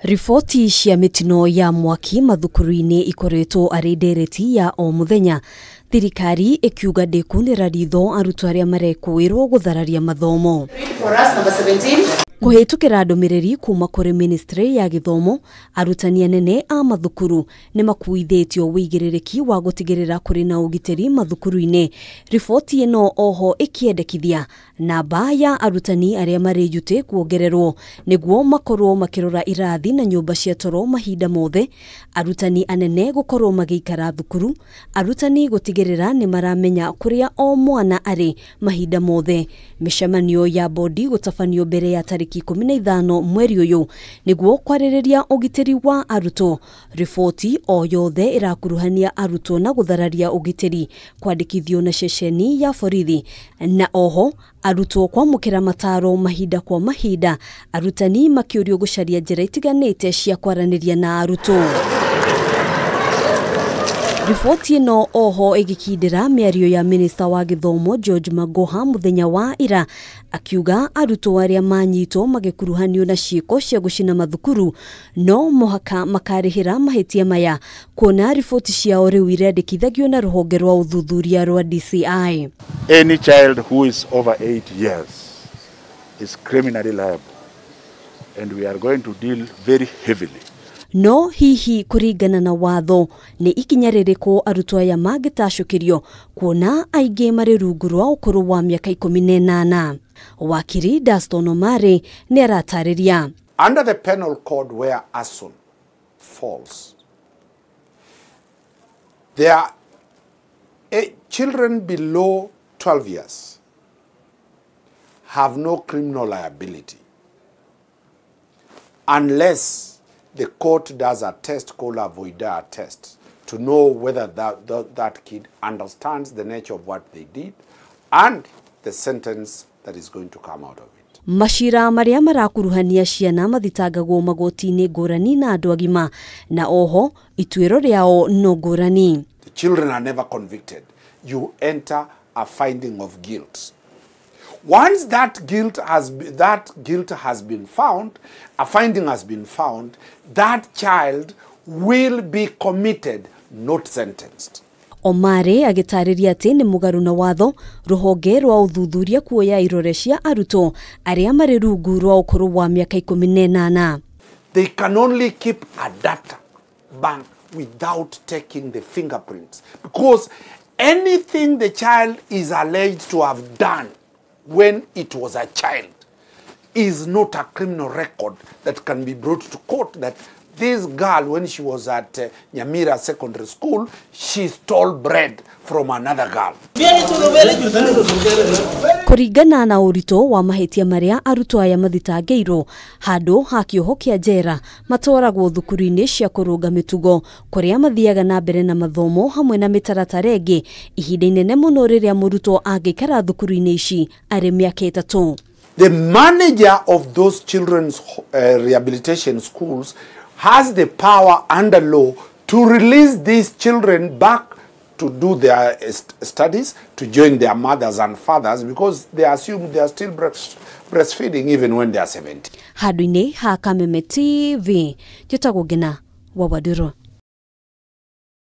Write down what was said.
Riboti cia mĩtino ya mwaki mathukuru-inĩ ikoretwo arĩ ndereti ya o mũthenya. Thirikari ĩkiuga ndĩkunĩra ritho arutwo arĩa marekũĩrwo gũthararia mathomo. Kũhĩtũkĩra ndũmĩrĩri kuma kũrĩ ministry ya gĩthomo, arutani anene a mathukuru nĩ makuithĩtio wĩigĩrĩrĩki wa gũtigĩrĩra kũrĩ na ũgitĩri mathukuru-inĩ. Riboti ĩno oho ĩkĩendekithia namba ya arutani arĩa marĩ njutĩ kuongererwo nĩguo makorwo makĩrora irathi na nyũmba cia toro mahinda mothe, arutani anene gũkorwo magĩikara thukuru, arutani gũtigĩrĩra nĩ maramenya kũrĩa o mwana arĩ mahinda mothe, mĩcemanio ya bodi gũtabanio mbere ya tarĩki 15 mweri ũyũ nĩguo kwarĩrĩria ũgitĩri wa arutwo. Riboti o yothe ĩrakuruhania arutwo na gũthararia ũgitĩri kwandĩkithio na ceceni ya borithi, na oho arutwo kwamũkĩra mataro mahinda kwa mahinda, arutani makĩũrio gũcaria njĩra itiganĩte cia kwaranĩria na arutwo. Riboti ĩno oho ĩgĩkindĩra mĩario ya minista wa gĩthomo George Magoha mũthenya wa ira, akiuga arutwo arĩa manyitwo magĩkuruhanio na ciĩko cia gũcina mathukuru no mũhaka makarĩhĩra mahĩtia maya, kuona riboti ciao rĩu irendekithagio na rũhonge rwa ũthuthuria rwa DCI. Any child who is over 8 years is criminally liable, and we are going to deal very heavily. No hihi kũringana na watho nĩ ikinya rĩrĩkũ arutwo aya mangĩtacũkĩrio kuona aingĩ marĩ rungu rwa ũkũrũ wa mĩaka 18? Wakiri Daston Omari nĩ aratarĩria. Under the penal code where arson falls, there are children below 12 years have no criminal liability unless the court does a test called a voir test to know whether that kid understands the nature of what they did and the sentence that is going to come out of it. Macira marĩa marakuruhania ciana mathitangagwo magoti-inĩ ngũrani na andũ agima, na oho ituĩro rĩao no ngũrani. The children are never convicted. You enter a finding of guilt. Once that guilt has been found, a finding has been found, that child will be committed, not sentenced. Omari agĩtarĩria atĩ nĩ mũgarũ na watho rũhonge rwa ũthuthuria kuoya irore cia arutwo arĩa marĩ rungu rwa ũkũrũ wa mĩaka 18. They can only keep a data bank without taking the fingerprints, because anything the child is alleged to have done when it was a child is not a criminal record that can be brought to court. That this girl, when she was at Nyamira Secondary School, she stole bread from another girl. Kũringana na ũritũ wa mahĩtia marĩa arutwo aya mathitangĩirwo, handũ ha kĩoho kĩa njera matwaragwo thukuru-inĩ cia kũrũnga mĩtugo kũrĩa mathiaga na mbere na mathomo hamwe na mĩtaratara ĩngĩ, ihinda inene mũno rĩrĩa mũrutwo angĩikara thukuru-inĩ ici arĩ mĩaka 3. The manager of those children's rehabilitation schools has the power under law to release these children back to do their studies, to join their mothers and fathers, because they assume they are still breastfeeding even when they are 70. Handũ-inĩ ha Kameme TV, njĩtagwo Ngina wa Waduro.